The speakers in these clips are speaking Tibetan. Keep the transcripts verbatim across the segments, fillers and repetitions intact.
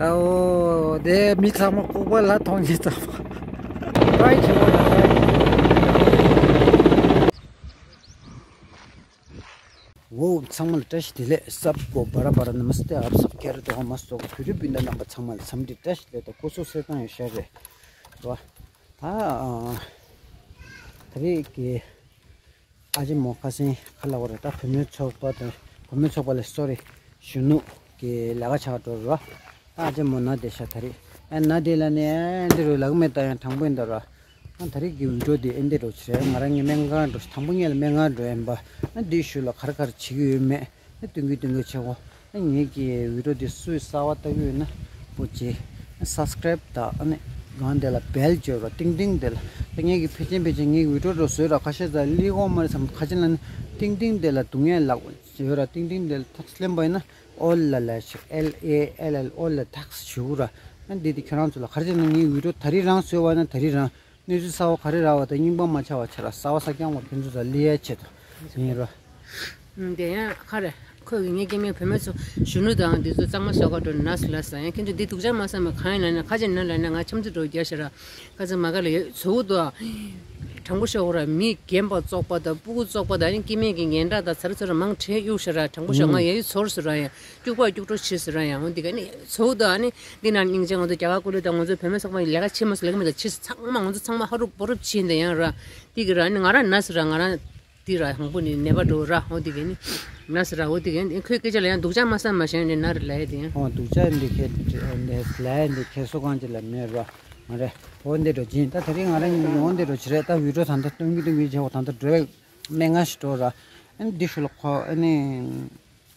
ཨོ་དེ་མི་ཚང་མ་ལྐུགས་པ་ལ་མཐོང་ཉིད་ཙམ་པ། ཏྲའི་བྱེད་པ་ལ་ཏྲའི། འོ་ཚང་མ་ལ་བཀྲ་ཤིས་བདེ་ལེགས། སབ་གོ་བ་ར་བ་ར་ན་མ་སྟེ་ཨབ་སབ་ཁེ་ར་དོ་ཧ་མ་སོགས་བོད་རིགས་སྤུན་ཟླ་རྣམ་པ་ཚང་མ་ལ་འཚམས་འདྲི་བཀྲ་ཤིས་བདེ་ལེགས་དང་སྐུ་གཟུགས་གསལ་ཐང་ཡོད་ཤག་རེད་བ། ད་ཨ་ད་རེས་ཀྱི་ཨ་ཅེ་མོ་ཁ་སེང་ཁ་ལ་བ་ར་ད་བུད་མེད་ཚོགས་པ་དང་བུད་མེད་ཚོགས་པ་ལ་སོ་རི་གཞོན་ནུ་གི་ལས་ཀ་ཆགས་འགྲོ་ར། ཨ་ཅེ་མོ་ན་བསྡད་ཤག་ད་རེས་ཨ་ན་བསྡད་ལ་ནས་ཨ་འདི་རུ་ལག་མེད་ད་ཡང་དྲང་པོ་ཡིན་ད་ར། ཨ་ད་རེས་ཀྱི་བི་ཌིའོ་འདི་ཨེ་འདི་རུ་ཆེ་རེད། ང་རང་ངའི་སྨན་ཁང་འགྲོ་དང་པོ་ངས་ལ་སྨན་ཁང་འགྲོ་ཡིན་པ། ཨ་འདིའི་གཞུག་ལ་ག་རེ་ག་རེ་བྱེད་ཀྱི་ཡོད་མེད་ཨ་སྟོན་གི་སྟོན་གི་བྱེད་གོ། ཨ་ངེད་ཀྱི་བི་ཌིའོ་འདི་སུས་གསར་བ་ལྟ་གི་ཡོད་ན་པོ་ཅི་སབ་སི་ཀ་རེབ་དང་ཨ་ནི་སྒང་དེ་ལ་བེལ་བརྗོད་ར་ཏིང་ཏིང་དེ་ལ། ད་ངེད་ཀྱི་ཕལ་ཆེར་ཕལ་ཆེར་ངེད་ཀྱི་བི་ཌིའོ་འགྲོ་བཟོས་ར་ཁ་ཤས་ཙ་ལི་གོ་མ་རེད་བསམ། ཁ་ཆེ་ལ་ནི་ཏིང་ཏིང་དེ་ལ་སྡུག་བསྔལ་ལག་བརྗོད་ར་ཏིང་ཏིང་དེ་ལ་ཐག་ལེན་པ་ཡིན་ན། ཨོལ་ལ་ལ་ཞིག་ཨེལ་ཨེ་ཨེལ་ཨེལ་ཨོལ་ལ་ཐག་ཞུ་ར། ཨ་འདི་དེ་ཁྱོད་རང་ཚོ་ལ་ག་རེ་བྱས་ན་ངའི་བི་ཌིའོ་ད་རེས་རང་བཟོས་པ་ན་ད་རེས་རང་གནས་ཚུལ་གསར་བ་ག་རེ་རག་པ་དང་རྙིང་པ་མ་ཆགས་པ་བྱས་ར་གསར་བ་གསར་རྐྱང་བ་ཕན་ཚུན་ཚོ་ལི་ཡ་ཆེད་དུ་ཡིན་ར། ཨུམ། དེ་ཡང་ཁ་རེ། ཁོས་ངའི་སྐྱེ་དམན་བུད་མེད་ཚོ་གཞོན་ནུ་དང་འདི་ཚོ་གཙང་མ་བཟོ་ག་འགྲོ་ན་སུ་ལ་ཟ་ཡང་ཁྱེད་ཚོ་འདི་སྡུག་ཅག་མ་བསམ་པ་གང་ཡིན་ན་ན་ཁ་ཅིག་ན་ལ་ན་ང་འཆམ་ཚུལ་འགྲོ་རྒྱ་ཤ་ར། ཁ་ཚ་མ་ག་ལ་ཡོད་ཚོ་དོ། དྲང་པོ་ཤོད་ར་མི་རྒན་པ་བཙོག་པ་དང་སྤུ་གུ་བཙོག་པ་དང་ཨ་ནི་སྐྱེ་དམན་གྱི་ངན་དགྲ་དང་ཚ་རུ་ཚ་རུ་མང་ཁྲེལ་གཡུག་ཤ་ར། དྲང་པོ་ཤོད་ང་ཡ་ཡུ་ཚོར་སུ་ར་ཡ་སྐྱུག་པ་སྐྱུག་བྲོ་བྱེད་སུ་ར་ཡ་འོ་འདི་ག་ནི་ཚོ་དོ། ཨ་ནི་འདི་ན་སྙིང་རྗེ་ང་ཚོ་རྒྱ་གར་ཀུ་ལི་དང་ང་ཚོ་བོད་མི་ཚོགས་པ་ལས་ཀ་བྱེད་མ་སུ་ལས་ཀ་མི་དང་བྱེད་སུ་ཚང་མ་ང་ཚོ་ཚང་མ་ཧ་རུ་བོ་རུ་བྱེད་འདི་ཡང་ར་འདི་གི་ར་ནི་ང་ར་ན་སུ་ར་ང་ར། འདི་ར་དང་པོ་ནི་ནད་པ་འགྲོ་ར་འོ་འདི་ག་ནི་ན་སུ་ར་འོ་འདི་ག་ནི་ཁོའི་སྐད་ཆ་ལ་ཡང་སྡུག་ཅག་མ་བསམ་མ་ཞེན་ནི་ན་རི་ལ་ཡ་དེ་ཡང་། ཨོ་སྡུག་ཅག་འདི་ཁེ་ལ་ཡ་འདི་ཁེ་སོ་གང་ཅི་ལ་མེད་ར་མ་རེད། འོ་འདི་འགྲོ་ཅིན་ད་ད་རིང་ང་རང་ཉིད་འོ་འདི་འགྲོ་ཅི་རེད། ད་བི་ཌིའོ་ད་ད་སྟོན་གི་སྟོན་གི་བྱེད་འོ་ད་ད་འགྲོ་སྨན་ཁང་ཞིག་འགྲོ་ར། ཨ་ནི་འདི་ཤུ་ལ་ཁོ་ཨ་ནི་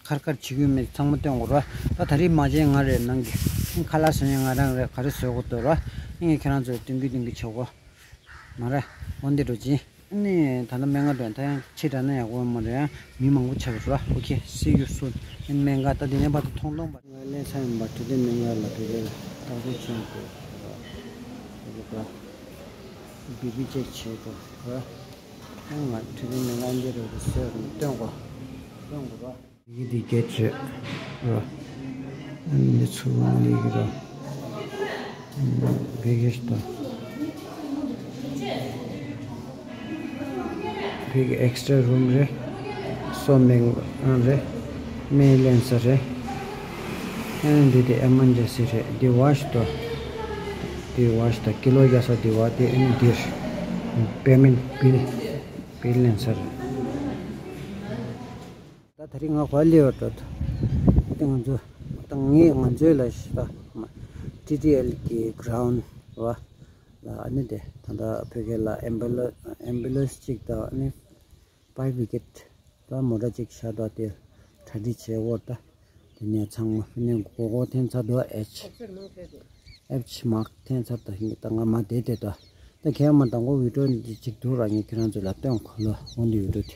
ཁར་ཁར་བྱེད་གི་མེད་ཚང་མ་སྟོན་དགོས་ར། ད་ད་རིང་མ་བྱས་ང་རེད་ནང་གི་ཁ་ལག་བཟོ་ཡ་ང་རང་རེད། ག་རེ་བཟོ་དགོས་འདུག་ར། ངས་ཁྱེད་རང་ཚོ་སྟོན་གི་སྟོན་གི་བྱེད་དགོས། མ་རེད། འོ་འདི་འགྲོ་ཅི། ཨ་ནི་ད་ལྟ་སྨན་ཁང་འགྲོ་ཡིན། ད་ཡང་ཕྱི་དྲགས་ན་ཡག་པོ་མ་རེད། ཡང་མི་མང་པོ་ཆགས་པ་རེད། Okay, see you soon in སྨན་ཁང་། ད་འདི་ནས་ཕར་ཚུར་མཐོང་མཐོང་པ། ང་ལན་ཚ་ཡིན་པ་འཕྲོད་བསྟེན་སྨན་ཁང་ལ་བོད་སྐད་ལ་བདག་པོ་ཆེན་པོ་རེད་པ། བི་པི་ཅེག་བྱེད་དགོས་རེད། ཡང་ང་འཕྲོད་བསྟེན་སྨན་ཁང་འདི་རུ་རུ་ཟེར་རུ་སྟོན་དགོས། སྟོན་དགོས་རེད། ཡི་གེ་འདི་སྐད་བྲིས་རོ། འདི་ཚུར་ལ་ཡི་གེ་རོ། བི་གེ་ཤི་ཏོ། བི་གེ་ཨེག་སི་ཊ་ར་རུམ་རེད། སོ་སྨན་ཁང་རེད། སྨན་ལེན་ས་རེད། ཨ་ནི་འདི་དེ་ཨེ་མར་ཇེན་སི་རེད། འདི་ཝ་ཤི་ཏོ། འདི་ཝ་ཤི་ཏོ་ཀི་ལོ་བརྒྱ་ས་འདི་ཝ་དེ་ཨ་ནི་འདིར། པེ་མེན་ཊི་བིལ། བིལ་ལེན་ས་རེད། ད་ད་རིང་ང་ག་པར་སླེབས་པ་འདྲ་འདུག་དེ་ང་ཚོ་ད་ངས་ང་ཚོའི་ལ་ཞིག་ད་ཊི་ཊི་ཨེལ་གི་གྷི་རའུན་ཌི་བ་ལ་ཨ་ནི་དེ་ད་ལྟ་བོད་སྐད་ལ་ཨེམ་བུ་ལན་ཨེམ་བུ་ལན་སི་གཅིག་དང་ཨ་ནི་ཕ་ཡར་བི་གེ་ཌི་ད་མོ་ཊ་གཅིག་བཞག་འདུག་དེ་གྲ་སྒྲིག་བྱས་འོར་ད། དེ་ནས་ཚང་མ་ནས་མགོ་སྐོར་འཐེན་ཚར་འདུག་ཨེཆ། ཨེཆ་མར་ཀ་འཐེན་ཚར། ད་ཧིང་ད་ང་མ་བསྡད་བསྡད་དོ། ད་གས་མ་དང་པོ་བི་ཌིའོ་འདི་གཅིག་འདུག་ར། ངས་ཁྱེད་རང་ཚོ་ལ་སྟོན་གོ་ལོ། འོ་འདི་བི་ཌིའོ་དེ་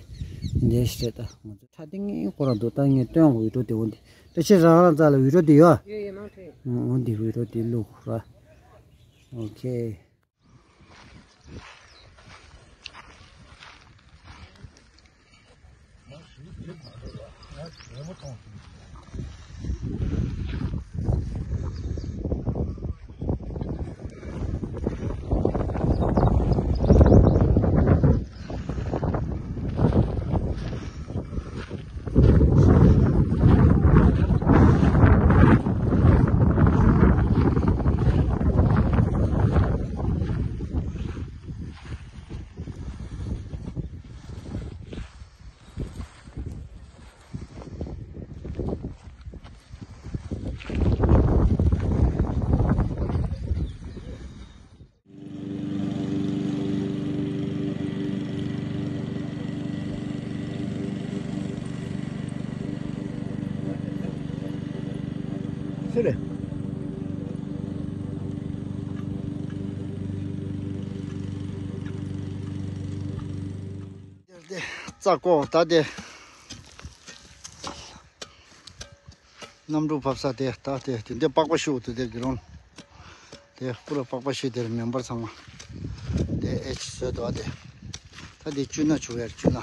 འདི་ཞེས་ད་ང་ཚོ་ཁྲ་ཏིང་ངེ་སྐོར་ར་འདུག་ད་ངས་སྟོན་གོ་བི་ཌིའོ་དེ། འོ་འདི་ད་ཤེས་རང་རང་རྩ་ལ་བི་ཌིའོ་དེ་ཡོད། ཡོད་ཡོད་མང་ཆེ། འོ་འདི་བི་ཌིའོ་དེ་བླུག་ར། ཨོ་ཁེ། སུ་རེད། རྩྭ་ཀོ་ད་དེ། གནམ་གྲུ་བབས་ས་དེ་ད་དེ་དེ་འདྲའི་པགས་པ་ཤུགས་དེ་དེ་གི་རོང་། དེ་པུ་ར་པགས་པ་ཤུགས་དེར་མེ་འབར་ཚང་མ། དེ་ཨེ་ཆི་བཟོས་འདུག་ཨ་དེ། ད་དེ་བཅུ་ན་བྱུག་ཡ་རེད། བཅུ་ན།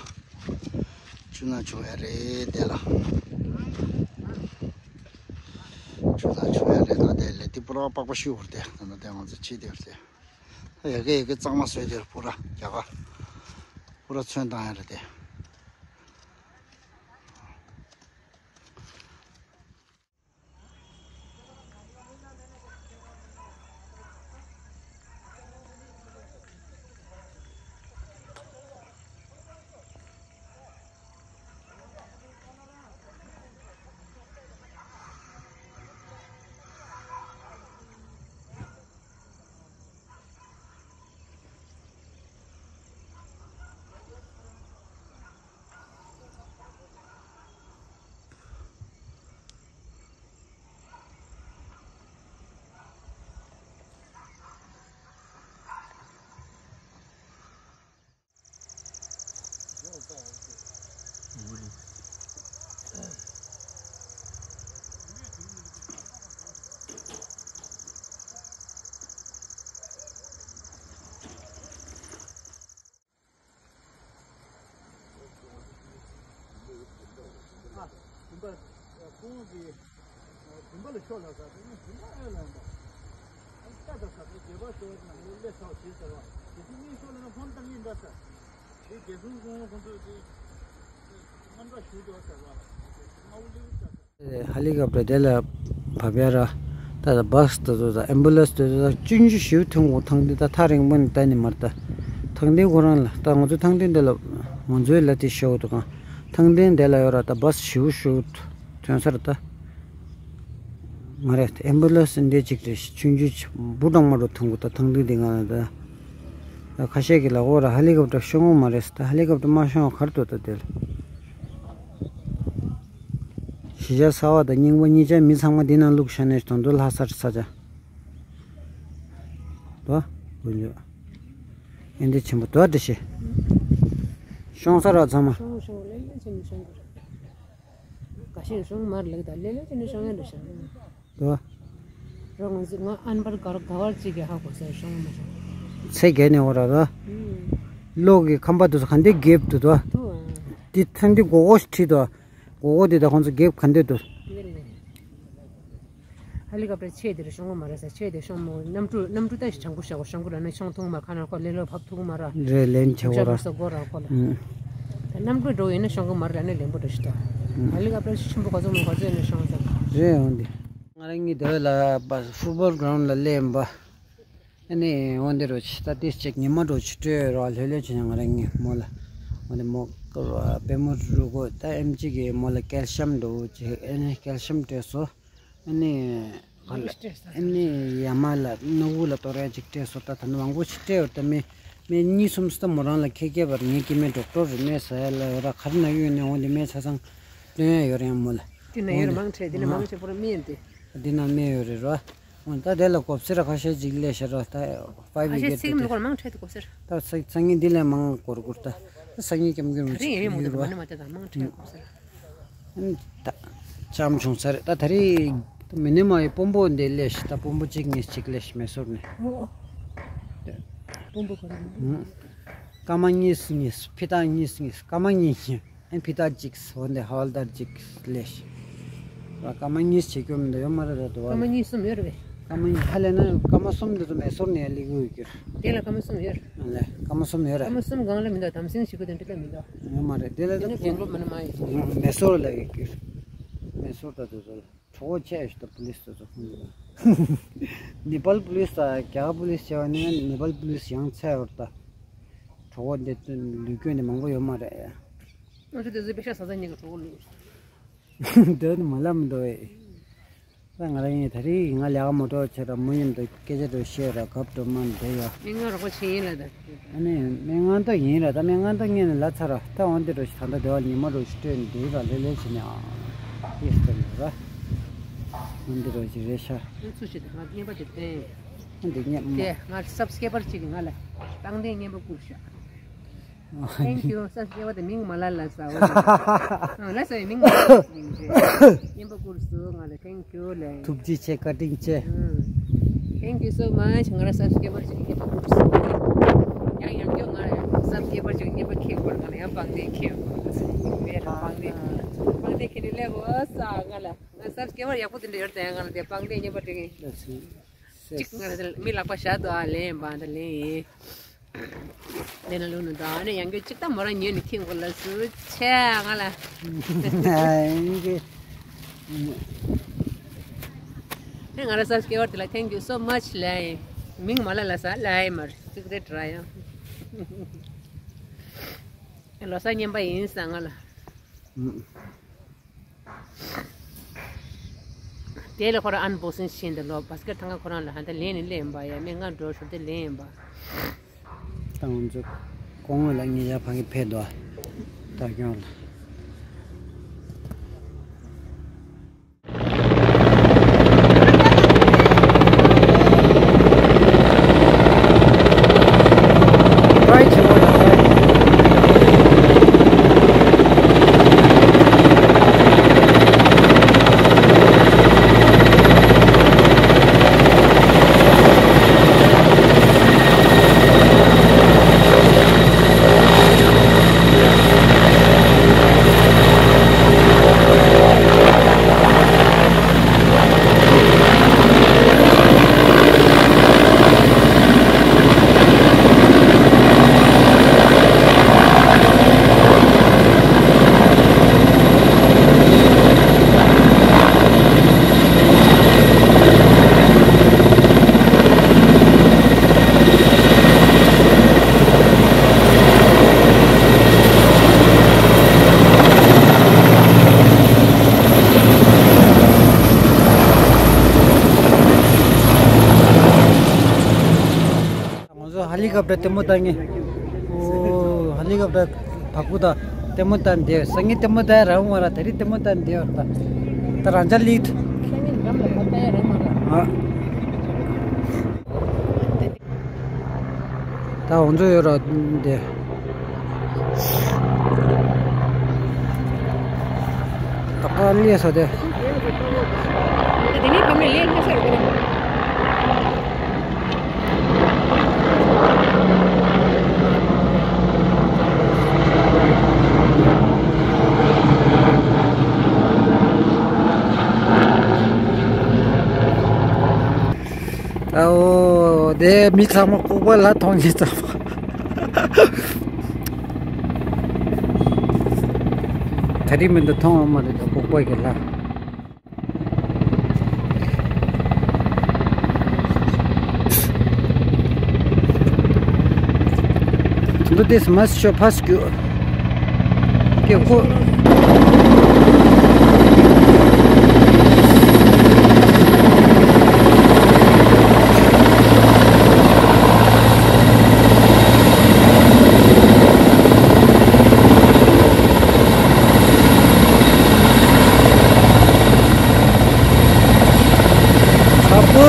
བཅུ་ན་བྱུག་ཡ་རེད་དེ་ལ། ད་ཆུ་ཡ་རེད། ད་དེ་ལས་དེ་པུ་ར་པགས་པ་ཤུ་བར་དེ་ད་ནི་དེ་ང་ཚོ་ཕྱི་དེ་བར་དེ་ཡ་གི་ཡ་གི་གཙང་མ་བཟོས་དེ་པུ་ར་རྒྱ་གར་པུ་ར་ཚོན་བཏང་ཡ་རེད་དེ། ཨ། བུམ་པ། ཁོང་གིས་བུམ་པ་ལ་ཤོག་ལ་ཟ་དེ་ནི་བུམ་པ་ཨེ་ལ་ཡིན་པ། ཨ་ནི་ལྟ་དང་ཟ་དེ་རྒྱས་པ་ཟེར་བ་དེ་ནང་ལོ་ལེ་ཚོགས་བྱེད་ཟེར་བ། དེ་དུས་གཉིད་ཤོག་ལ་ན་ཧོན་ཏ་གཉིད་འདྲ་ཟེར། དེ་རྒྱལ་སྲུང་ཁོང་ཁོང་ཚོས་དེ་རྔམ་དྲག་ཞུ་འདུག་ཟེར་བ། དམའ་བོ་ལེ་བུ་ཟེར། ཧེ་ལི་ཀོབ་ཊར་དེ་ལ་བབས་ཡ་ར། ད་ད་བྷ་སི་དེ་ཚོ་དང་ཨེམ་བུ་ལན་སི་དེ་ཚོ་དང་ཆུང་ཆུང་ཞིག་ཐོན་དགོས། ཐང་འདི་ད་ཐག་རིང་པོ་ནས་ད་ནི་མར་ད། ཐང་འདི་ཁོ་རང་ལ་ད་ང་ཚོ་ཐང་འདི་འདི་ལ་ང་ཚོའི་ལ་དེ་ཤོག་འདུག་གང་། ཐང་འདི་འདི་ལ་ཡོད་ར། ད་བྷ་སི་ཞིག་ཞིག་ཐོན་ས་ར་ད། མ་རེད། ཨེམ་བུ་ལན་སི་འདི་གཅིག་རེད། ཆུང་ཆུང་ཅིག་འབུ་གྲང་མ་རུ་ཐོན་དགོས། ད་ཐང་འདི་འདི་ང་ལ་ད། ཁ་ཤས་ཀྱིས་ལབ་ཀྱི་ཡོད་རེད། ཧེ་ལི་ཀོབ་ཊར་ཤོང་གི་མ་རེད་ཟེར། ད་ཧེ་ལི་ཀོབ་ཊར་མ་ཤོང་བ་ག་རེ་འདུག་ད་དེ་ལ། གཞིས་ཆགས་གསར་པ་དང་རྙིང་པ་གཉིས་ཆ་མི་ཚང་མ་འདི་ནང་བླུགས་བཞག་ནས་ད་དུང་ལྷག་ས་རེད་ས་ཆ། དོ། དཀོན་མཆོག་ཨེ་འདི་ཆེན་པོ་དོ་འདི་ཤི། ཤོང་ས་ར་ཚང་མ། ཤོང་ཤོང་ལེ་ལེ་བྱས་ནས་ཤོང་དགོས་རེད། ཁ་ཤས་ཤོང་མར་ལེགས་ད་ལེ་ལེ་བྱས་ནས་ཤོང་ཡ་འདྲ་ཤག་དོ། རོ་ང་ཚོ་ང་ཨན་པར་ག་ག་བར་གཅིག་གི་ཧ་གོ་ས་ཤོང་མ་ཤོང་། ཚེ་གས་ནས་འོ་ར་ར། ཨུམ། གློག་གི་ཁང་པ་དེ་ཚོ་ག་འདྲ་འགེབས་འདུག་དོ། དུ་ཨ། དེ་ཐན་དེ་སྒོར་སྒོར་ཞིག་ཁྲིད་དོ། སྒོར་སྒོར་དེ་ད་ཁོང་ཚོ་འགེབས་ག་འདྲ་འདུག་ལེ་ལེ། ཧེ་ལི་ཀོབ་ཊར་ཆེ་དེ་རུ་ཤོང་གི་མ་རེད་ས། ཆེ་དེ་ཤོང་མོ་གནམ་གྲུ་གནམ་གྲུ་ད་ཞིག་ཆང་ཁུ་ཤ་གོ་ཤང་ཁུ་ར་ནི་ཤོང་ཐུང་མ་ཁ་ན་ཁོ་ལེ་ལོ་ཕབ་ཐུང་མ་ར། རེད་ལན་ཆེ་བོ་ར། ས་གོ་ར་ཁོ་ལ། ཨུམ། ད་གནམ་གྲུ་འགྲོ་ཡིན་ན་ཤོང་གི་མ་རེད་ལ་ནི་ལེན་པོ་འགྲོ་ཞིག་ད། ཨུམ། ཧེ་ལི་ཀོབ་ཊར་ཆེན་པོ་ག་ཚོད་མོ་ག་ཚོད་ཡིན་ན་ཤོང་ས། རེད་འོན་ཏེ། ང་རང་གཉིས་དེ་བས་ལ་པ་ཕུཊ་བོལ་གྷ་རའུན་ཌི་ལ་སླེབས་པ། ཨ་ནི་འོན་ཏེ་རོ་ཆི་ད་ཏིས་ཅིག་ཉི་མ་འགྲོ་ཆི་སྤྲོད་རོ་ལྷོད་ལྷོད་བྱས་ནས་ང་རང་གཉིས་མོ་ལ། འོན་ཏེ་མོ་པད་མོ་རུ་གོ་ད་ཨེམ་ཆི་གི་མོ་ལ་ཀལ་ཤམ་འགྲོ་ཅིག་ཨ་ནི་ཀལ་ཤམ་སྤྲད་སོ། ཨ་ནི། ཨ་ནི་ཡ་མ་ལ་སྣ་བུག་ལ་གཏོར་ཡ་ཅིག་སྤྲད་སོང་། ད་ད་ནི་མང་པོ་ཞིག་སྤྲད་ཡོད། ད་མི་མི་གཉིས་གསུམ་ཙམ་མོ་རང་ལ་ཁྱེད་སྐྱེས་པར་ངའི་སྐྱེ་དམན་ཌོག་ཊར་རེད། མེད་ཟ་ཡ་ལ་ཡོད་ར། ག་རེ་ན་ཡོད་ནས་འོང་དེ་མེད་ཆ་ཚང་སྟོན་ཡ་ཡོད་རེད་ཡང་མོ་ལ། དེ་ན་ཡོད་ར། མང་ཆེ་དེ་ན་མང་ཆེ་པོ་ར་མི་ཡིན་ཏེ། འདི་ན་མེད་ཡོད་རེད་ར། འོ་ད་དེ་ལ་གོབ་སེ་ར་ཁ་ཤས་ཅིག་ལས་ཤ་ར། ད་ཕའི་ཁ་བི་ཤས་གེ་ཊི་ཚིག་མི་དེ་གོ་ར་མང་ཆེ་དེ་གོབ་སེ་ར། ད་ས་སང་ཉིན་འདི་ལས་མང་གོར་གོར་ད། ད་སང་ཉིན་སྐྱབས་མགོན་རིན་པོ་ཆེ་ཡོད་ར། ད་མང་ཆེ་གོབ་སེ་ར། ད་ལྕམ་བྱུང་ས་རེད། ད་ད་རེས་མི་ནི་མ་ཡི་དཔོན་པོ་འདི་ལས་ཤི། ད་དཔོན་པོ་གཅིག་གཉིས་གཅིག་ལས་ཤི་མེ་སོར་ནས། ཨོ། དཔོན་པོ་ག་རེ་རེད། སྐར་མ་གཉིས་གཉིས་ཕི་ཏ་གཉིས་གཉིས་སྐར་མ་གཉིས་གཉིས་ཨན་ཕི་ཏ་གཅིག་འོ་འདི་ཧ་ཝལ་དར་གཅིག་ལས་ཤི། སྐར་མ་གཉིས་བྱེད་རྒྱུ་མི་འདུག་ཡོད་མ་རེད། ད་དུ་བ་སྐར་མ་གཉིས་གསུམ་ཡོད་རེད་པས། སྐར་མ་གཉིས་ཧ་ལས་ན་སྐར་མ་གསུམ་འདི་ཚོ་མེ་སོར་ནས་ལི་གུ་ཡོད་རྒྱུ། དེ་ལ་སྐར་མ་གསུམ་ཡོད་རེད། ཨ་ལས་སྐར་མ་གསུམ་ཡོད་ར། སྐར་མ་གསུམ་སྒང་ལ་མི་འདུག་དམ་སེང་ཞིག་གི་དོན་དེ་ལ་མི་འདུག་ཡོད་མ་རེད། དེ་ལ་དེ་ད་ནི་གོང་ལོ་མ་ན་མ་ཡིན། མེ་སོར་ལ་ཡོད་རྒྱུ། མེ་སོར་ད་དུ་ཚོ་ལ་གྲོགས་པོ་ཆེ་ཞིག་ད་པུ་ལིས་ད་ཚོ་ཁོང་ཚོ་ལ། ནེ་པཱལ་པུ་ལིས་ད་རྒྱ་གར་པུ་ལིས་བྱས་པ་ནས་ནེ་པཱལ་པུ་ལིས་ཡང་ཚད་ཡོད་ད། གྲོགས་པོ་འདི་ལུས་སྐྱོན་དེ་མང་པོ་ཡོད་མ་རེད། ང་ཚོ་དེ་ཚོའི་པེ་ཤ་ཟ་ས་གཉིས་ཀྱི་གྲོགས་པོ་ལུས། འདོད་མ་ལབ་མི་འདུག་ཨེ། ད་ང་རང་ཡིན་ད་རེས་ང་ལས་ཀ་མ་འགྲོ་བྱས་ར་མོ་མཉམ་དུ་སྐད་ཆ་འགྲོ་བཤད་ར་གབ་འགྲོ་མ་འདི་ཡ། མི་ང་རོགས་པ་བྱེད་ཡིན་ལ་ད། ཨ་ནི་མི་ང་ད་ཡིན་ར། ད་མི་ང་ད་ངས་ནི་ལ་ཚ་ར་ད་འོན་ཏེ་འགྲོ་ཞིག་ད་ད་འདི་བ་ཉི་མ་འགྲོ་ཞིག་སྤྲོད་ནས་འདི་ར་ལེ་ལེ་བྱེད་ནས་ཨ། ཡིས་ད་ནི་ར། འོན་ཏེ་འགྲོ་ཞིག་རེད་ཤག་ཚུ་ཞིག་ད་ང་རྔན་པ་དེ་བསྟན། འདི་རྔན་མ། དེ་ང་སབ་སི་ཀེ་པར་ཅིག་གིས་ང་ལ་བཏང་སྟེ་རྔན་པ་བསྐུར་ཤག Thank you. སབ་སི་ཀེ་པར་དེ་མིང་མ་ལ་ལ་ས་འོ། ལ་ས་མིང་མ་ལ་ལ་ས་མིང་རེད། རྔན་པ་བསྐུར་སོང་ང་ལ། Thank you ལེ། ཐུགས་རྗེ་ཆེ། བཀའ་དྲིན་ཆེ། Thank you so much. ང་ལ་སབ་སི་ཀེ་པར་ཅིག་རྔན་པ་བསྐུར་སོང་། ཡང་ཡང་སྐྱོ་ང་ལ་སབ་སི་ཀེ་པར་ཅིག་རྔན་པ་ཁྱེར་བར་ང་ལ་ཡང་བང་སྡེ་ཁྱེར་བར་ང་ལ་བང་སྡེ་བང་སྡེ་ཁྱེར་ནས་སླེབས་འོ་ས་ང་ལ། སབ་སྐྱེ་བར་ཡག་པོ་དེ་འདྲ་ཡོད་དེ་ང་ལ་དེ་པང་དེ་མཉམ་པ་དྲན་གི། ལགས་སོ། གཅིག་ང་ལ་མི་ལག་པ་བཞག་འདུག་ཨ་ལེན་པ་ད་ལེན་ཡིན། དེ་ན་ལུག་ནི་ད་ཨ་ནི་ཡང་གི་གཅིག་ད་མོ་རང་ཉོས་ནི་ཁེངས་གོ་ལ་སུ་ཆེ་ང་ལ། ཨ་ཡིན་གི། ཨེ་ང་ར་སབ་སྐྱེ་བར་དེ་ལ་thank you so much ལེ། མིང་མ་ལ་ལ་ས་ལ་ཨེ་མར་གཅིག་རེད་ར་ཡང་། ལོ་གསར་ཉན་པ་ཡིན་ས་ང་ལ། དེ་ལ་ཁོ་རང་ཨན་བོག་སིང་ཕྱིན་དེ་ལོ་བ་སི་ཀེ་ཊི་ཐང་ཁ་ཁོ་རང་ལ་ཧ་ད་ལེན་ནི་ལེན་པ་ཡ་མེ་ང་འགྲོ་ཤོར་དེ་ལེན་པ། ད་ང་ཚོ་གོང་ལ་ཉེ་ཆར་ཕ་གི་ཕེབས་འདུག་ད་ཁྱོད་ལ། ང་ཚོ་ཧེ་ལི་ཀོབ་ཊར་ལྟད་མོ་ལྟ་ངེ། ཨོ་ཧེ་ལི་ཀོབ་ཊར་བ་ཀུ་ད་ལྟད་མོ་ལྟ་འདི་སང་ཉིན་ལྟད་མོ་ལྟ་ར་འོང་བ་ར་ད་རིང་ལྟད་མོ་ལྟ་འདི་བར་ད་ད་རང་ཅག་ལིག་ཨ། ད་འོང་ཚོ་ཡོད་ར་འདི། ད་ག་ལས་ས་དེ། དེ་ནས་ཕ་མེས་ལས་སླ་ས་རེད། ཨའོ། དེ་མི་ཚང་མ་ལྐོག་པ་ལ་མཐོང་ཉེ་ཚང་མ། ད་རིང་མི་འདུག་མཐོང་བ་མ་རེད་ད་ལྐོག་པ་གི་ལ། འདུག་དེ་སྨ་ཤོ་ཕ་སྐྱུ། ཀེ་ཀོ། ཨ་ཕོ།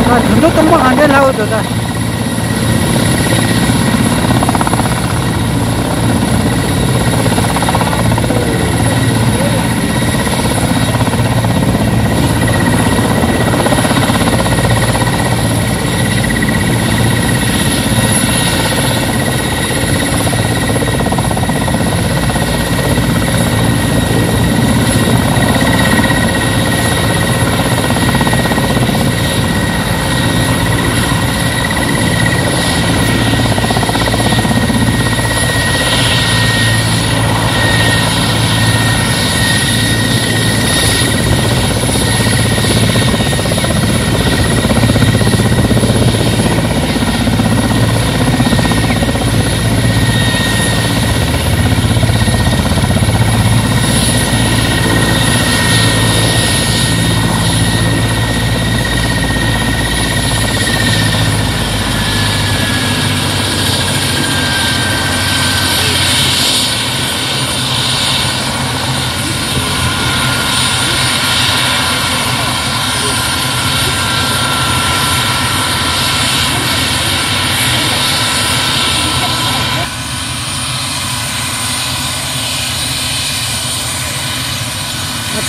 ད་དུང་དུ་སྟོང་པ་གང་འདྲ་ལྷག་འོས་འདུག་ད།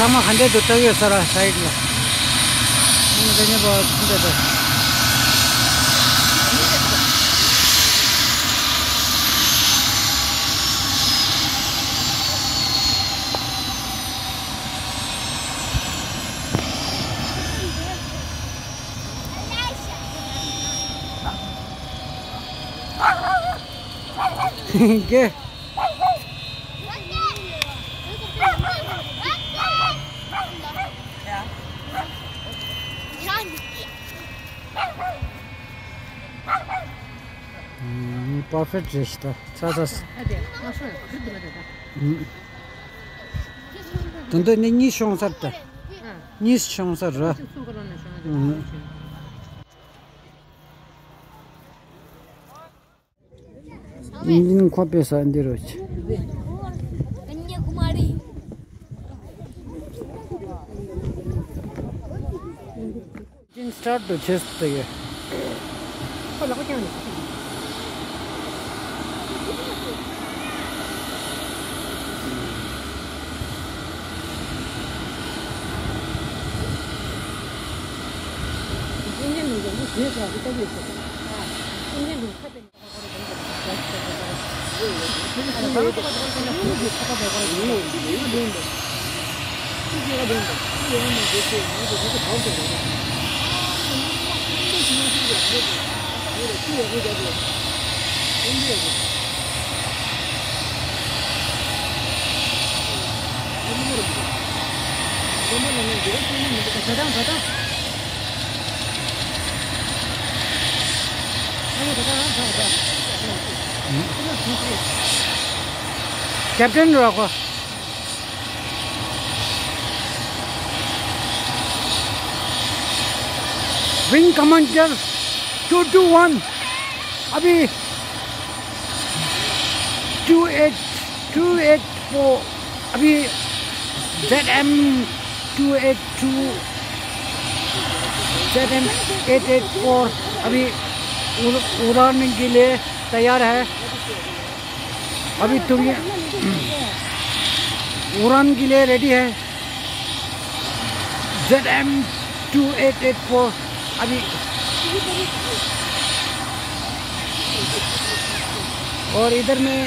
ཚང་མ་ག་འདྲས་འདུག་ལྟ་གི་ཡོད་ས་ར་སའིཌ་ལ། ཨང་། དེ་ནས་པ་འདི་འདྲ། གེ། པར་ཕེག་རེད་ཤི་ད་ཚ་ཚ། དོན་དུ་ནི་གཉིས་ཤོང་ས་རེད་ད། གཉིས་ཤོང་ས་རེད། ཡིན་ཁོ་པའི་ས་འདི་རུ་ཆེ། ཅིན་སི་ཊར་ཊུ་ཆེ་སྟེ་ཡོད། ཁོ་ལག་པ་བརྐྱངས་ནས། ཨིན་ཇི་ནི་འདི་ཚོ་ལུགས་བཟོས་ཚར་དུས་ལྟ་གི་ཡོད་ཚད། ཨིན་ཇི་ནི་འདི་ཚོ་ཁ་གཏད་ནས། ཀེབ་ཊན་རོགས། Wing Commander two two one, अभी two eight, two eight four, अभी Z M two eight two, Z M eight eight four अभी उड़-, उड़ान के लिए तैयार है। अभी तुम उड़ान के लिए रेडी है। Z M two eight eight four अभी। और इधर में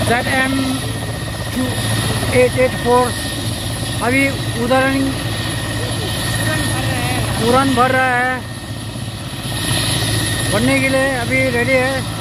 Z M two eight eight four अभी उड़ान, उड़ान भर रहा है। बढ़ने के लिए अभी रेडी है।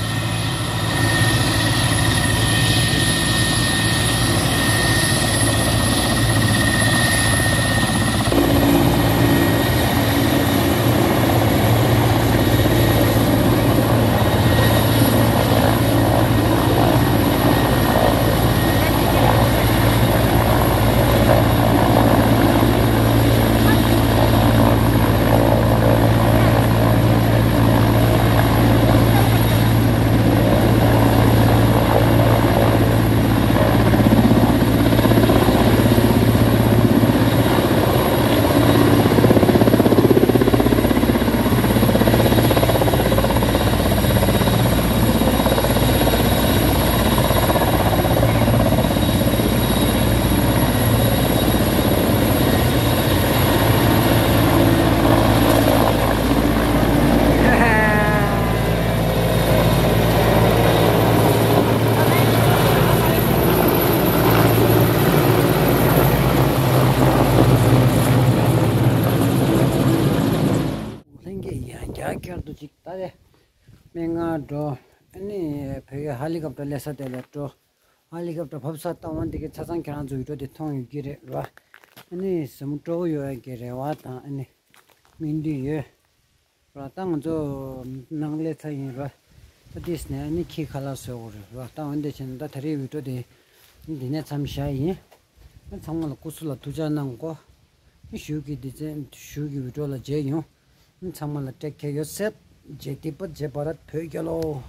ལྷན་རྒྱས་ཡང་རྒྱ་སྐྱར་དུ་ཅིག་ད་རེ་སྨན་ཁང་འགྲོ། ཨ་ནི་བོད་ཀྱི་ཧེ་ལི་ཀོབ་ཊར་སླེབས་ས་དེ་ལ་འགྲོ། ཧེ་ལི་ཀོབ་ཊར་བབས་ས་ལྟ་བ་འདི་གི་ཆ་ཚང་ཁྱེད་རང་ཚོ་ཡུ་ཊུབ་དེ་མཐོང་ཡོད་ཀྱི་རེད་ར། ཨ་ནི་ཟིན་སྤྲོ་པོ་ཡོད་ཡ་གི་རེ་བ་དང་ཨ་ནི་སྨོན་འདུན་ཡོད་ར། ད་ང་ཚོ་ནང་སླེབས་ཚར་ཡིན་ར། ཨ་ཏིས་ནས་ནི་ཁྱི་ཁ་ལག་བཟོས་འོ་རེད་བ། ད་འོན་ཏེ་བྱས་ན་ད་ད་རེས་བི་ཌིའོ་དེ་འདི་ནས་མཚམས་བཞག་ཡིན། ཨ་ཚང་མ་ལ་སྐུ་གཟུགས་ལ་ཐུགས་ཅག་གནང་གོ། ཨ་གཞུག་གི་སྡེ་ཚན་གཞུག་གི་བི་ཌིའོ་ལ་མཇལ་ཡོང་། ཨ་ཚང་མ་ལ་ཊེག་ཁེར་ཡོར་སེལཕ། མཇལ་ཏེ་པ་མཇལ་བ་ར་བོད་རྒྱལ་ལོ།